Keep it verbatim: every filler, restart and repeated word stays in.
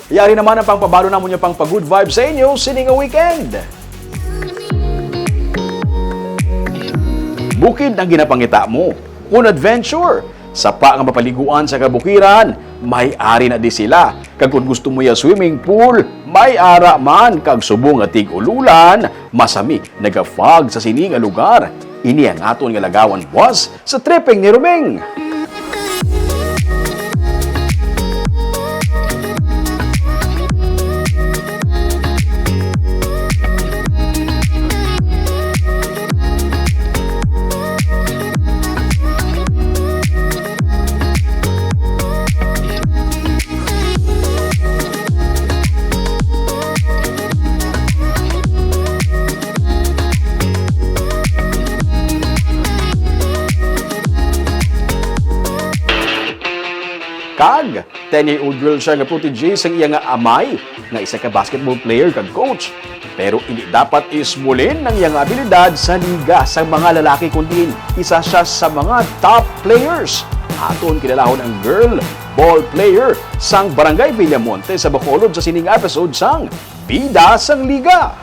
Yari naman ang pangpabalo namon nga pangpa-good vibe sa inyo sini nga weekend. Bukid ang ginapangita mo, kun adventure, sapa nga mapaliguan sa kabukiran, may ari na di sila. Kag kun gusto mo ya swimming pool, may ara man, kag subong nga tig-ululan, masami naga-fog sa sini nga lugar. Ini ang aton nga lagawan, boss, sa tripping ni Roming. Kag ten-year-old girl siya nga protege sang iya nga amay, nga isa ka basketball player kag coach. Pero indi dapat ismulin ang iya nga abilidad sa liga sang mga lalaki, kundi isa siya sa mga top players. Aton kilalahon ang girl ball player sang Barangay Villamonte sa Bacolod sa sining episode sang Bida sang Liga.